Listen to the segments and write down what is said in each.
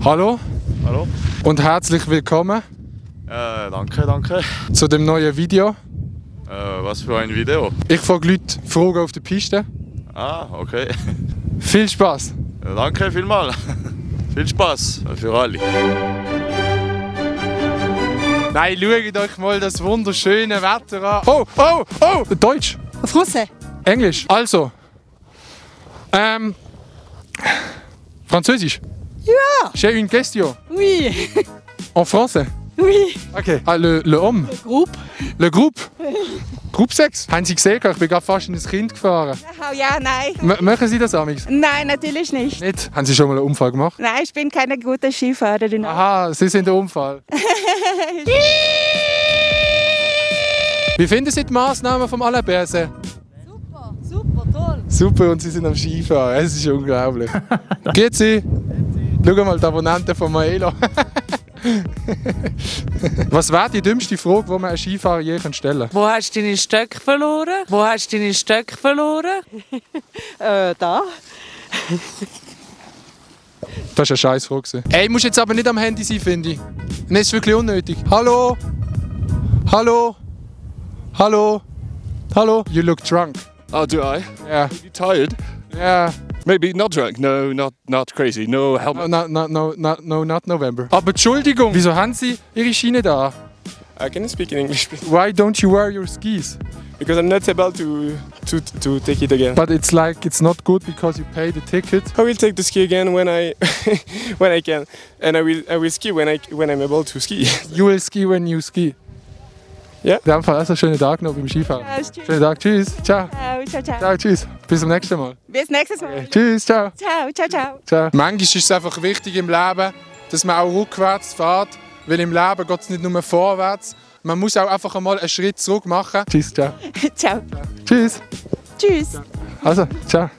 Hallo. Hallo. Und herzlich willkommen. Danke. Zu dem neuen Video. Was für ein Video? Ich frage Leute Fragen auf der Piste. Ah, okay. Viel Spaß. Danke vielmals. Viel Spaß für alle. Nein, schaut euch mal das wunderschöne Wetter an. Oh! Deutsch. Français. Englisch. Also. Französisch. Ja. J'ai une question. Oui. En français. Oui. Okay. Ah, le homme. Groupe. Le groupe. Groupe 6. Haben Sie gesehen? Ich bin gerade fast in ein Kind gefahren. Oh, ja, nein. Machen Sie das amigs? Nein, natürlich nicht. Nicht? Haben Sie schon mal einen Unfall gemacht? Nein, ich bin keine gute Skifahrerin. Aha, Sie sind der Unfall. Wie finden Sie die Massnahmen vom Alain Berset? Super, toll. Super, und Sie sind am Skifahren. Es ist unglaublich. Geht Sie? Schau mal, die Abonnenten von Maelo. Was wäre die dümmste Frage, die man einem Skifahrer je stellen kann? Wo hast du deine Stöcke verloren? Da. Das war eine Scheissfrage. Ey, musst jetzt aber nicht am Handy sein, finde ich. Das ist wirklich unnötig. Hallo? You look drunk. Oh, do I? Yeah. You tired? Yeah. Maybe not drunk. No, not crazy. No helmet. No, not November. Aber Entschuldigung, wieso haben Sie Ihre Schiene da? Can you speak in English, please? Why don't you wear your skis? Because I'm not able to take it again. But it's like it's not good because you pay the ticket. I will take the ski again when I when I can, and I will ski when I'm able to ski. You will ski when you ski. Ja. In dem Fall also einen schönen Tag noch beim Skifahren. Ja, tschüss. Schönen Tag, tschüss, ciao. Ciao. Ciao, tschüss. Bis zum nächsten Mal. Bis nächstes Mal. Tschüss, ciao. Ciao. Ciao. Manchmal ist es einfach wichtig im Leben, dass man auch rückwärts fährt, weil im Leben geht es nicht nur vorwärts. Man muss auch einfach einmal einen Schritt zurück machen. Tschüss, ciao. Ciao. Tschüss. Tschüss. Also, ciao.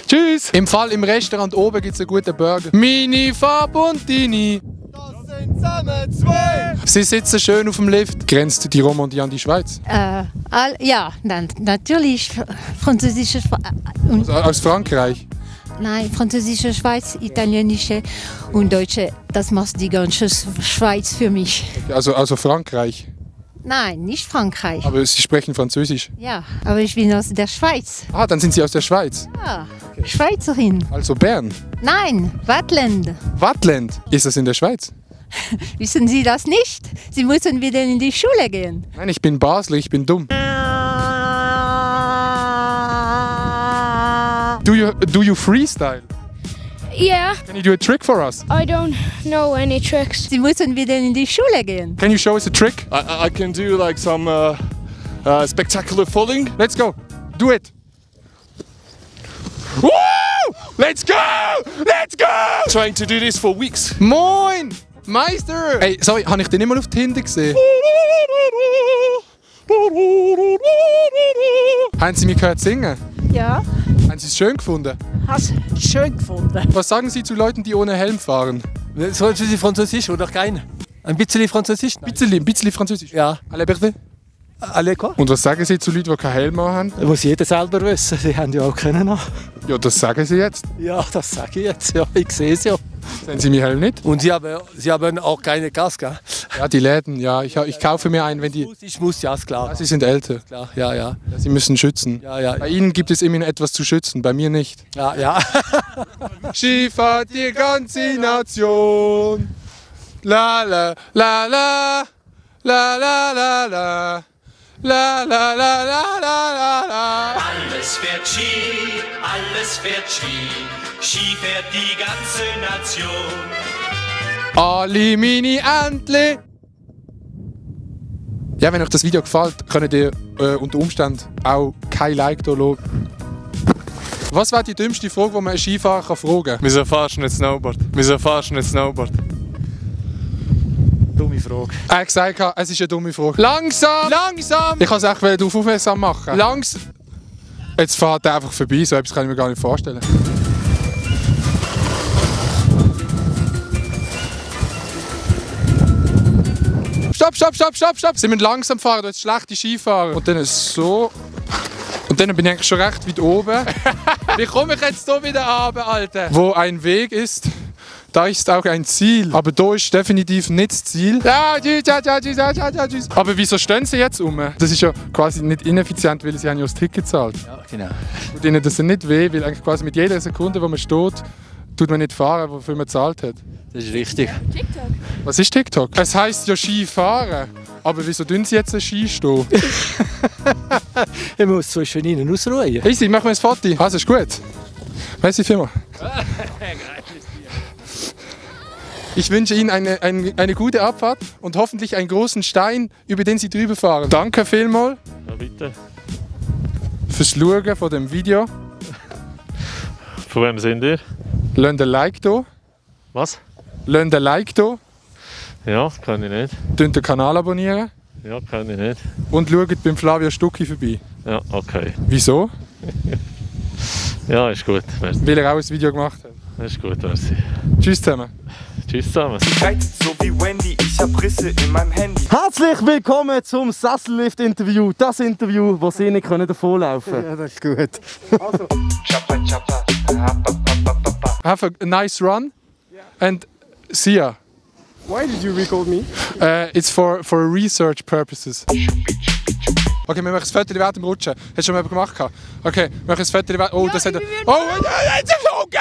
Tschüss. Im Fall im Restaurant oben gibt es einen guten Burger. Mini Fabuntini. Das sind zusammen zwei. Sie sitzen schön auf dem Lift. Grenzt die Romandie an die Schweiz? Ja, natürlich französische Also aus Frankreich? Nein, französische Schweiz, italienische und deutsche. Das macht die ganze Schweiz für mich. Also Frankreich? Nein, nicht Frankreich. Aber Sie sprechen Französisch? Ja, aber ich bin aus der Schweiz. Ah, dann sind Sie aus der Schweiz? Ja, Schweizerin. Also Bern? Nein, Wattland. Wattland? Ist das in der Schweiz? Wissen Sie das nicht? Sie müssen wieder in die Schule gehen. Nein, ich bin Basler, ich bin dumm. Do you freestyle? Yeah, Can you do a trick for us? I don't know any tricks. Sie müssen wieder in die Schule gehen. Can you show us a trick? I can do like some spectacular falling. Let's go. Do it. Woo! Let's go! Let's go! Trying to do this for weeks. Moin! Meister! Ey, sorry, habe ich den nicht mal auf die Hände gesehen? Haben Sie mich gehört singen? Ja. Haben Sie es schön gefunden? Hast schön gefunden. Was sagen Sie zu Leuten, die ohne Helm fahren? Sollen Sie Französisch oder kein? Ein bisschen Französisch? Ein bisschen Französisch? Ja. Allez, Berthe? Alle quoi? Und was sagen Sie zu Leuten, die keinen Helm haben? Das muss jeder selber wissen. Sie haben ja auch keinen. Ja, das sagen Sie jetzt. Ja, das sage ich jetzt. Ja, ich sehe es ja. Sehen Sie mich Helm nicht? Und Sie haben auch keine Gas, gell? Ja, die Läden, ja. Ich kaufe mir einen, wenn die... Ich muss, ja, ist klar. Ja, Sie sind älter. Klar. Ja. Ja, Sie müssen schützen. Ja. Bei Ihnen gibt es immerhin etwas zu schützen, bei mir nicht. Ja. Skifahrt die ganze Nation. La la la la la la la la. La la la la la la. Alles fährt Ski, Ski fährt die ganze Nation. Ali mini Entli. Ja, wenn euch das Video gefällt, könnt ihr unter Umständen auch kein Like da lassen. Was wäre die dümmste Frage, die man einen Skifahrer fragen kann? Wieso fahrst du nicht Snowboard? Dumme Frage. Er hat gesagt, es ist eine dumme Frage. Langsam! Ich kann es echt darauf aufmerksam machen. Jetzt fährt er einfach vorbei, so etwas kann ich mir gar nicht vorstellen. Stopp! Sie müssen langsam fahren, du hast schlechte Skifahrer. Und dann so. Und dann bin ich eigentlich schon recht weit oben. Wie komme ich jetzt hier wieder runter, Alter? Wo ein Weg ist, da ist auch ein Ziel. Aber da ist definitiv nicht das Ziel. Ja, tschüss, ja, tschüss, ja, tschüss. Aber wieso stehen sie jetzt um? Das ist ja quasi nicht ineffizient, weil sie haben ja das Ticket gezahlt. Ja, genau. Und ihnen das nicht weh, weil eigentlich quasi mit jeder Sekunde, wo man steht, tut man nicht fahren, wofür man gezahlt hat. Das ist richtig. TikTok. Was ist TikTok? Es heisst ja Skifahren. Aber wieso tun sie jetzt einen Ski stehen? Ich muss so schön rein ausruhen. Easy, machen wir ein Foto. Also, ist gut. Merci vielmals. Ich wünsche Ihnen eine gute Abfahrt und hoffentlich einen großen Stein, über den Sie drüber fahren. Danke vielmals. Ja, bitte. Fürs Schauen von dem Video. Von wem sind ihr? Lasst ein Like da. Was? Lasst ein Like da. Ja, kann ich nicht. Den Kanal abonnieren. Ja, kann ich nicht. Und schaut beim Flavio Stucki vorbei. Ja, okay. Wieso? Ja, ist gut. Merci. Weil er auch ein Video gemacht hat. Ist gut, merci. Tschüss zusammen. Tschüss zusammen. So wie Wendy, ich hab Risse in meinem Handy. Herzlich willkommen zum Sessellift-Interview. Das Interview, wo Sie nicht davonlaufen können. Ja, das ist gut. Also. Chapa, chapa. Have a nice run and see ya. Why did you record me? It's for research purposes. Okay, wir machen das Foto während dem Rutschen. Hast du schon mal gemacht? Okay, wir machen das Foto während... Oh, das hat... Oh, okay,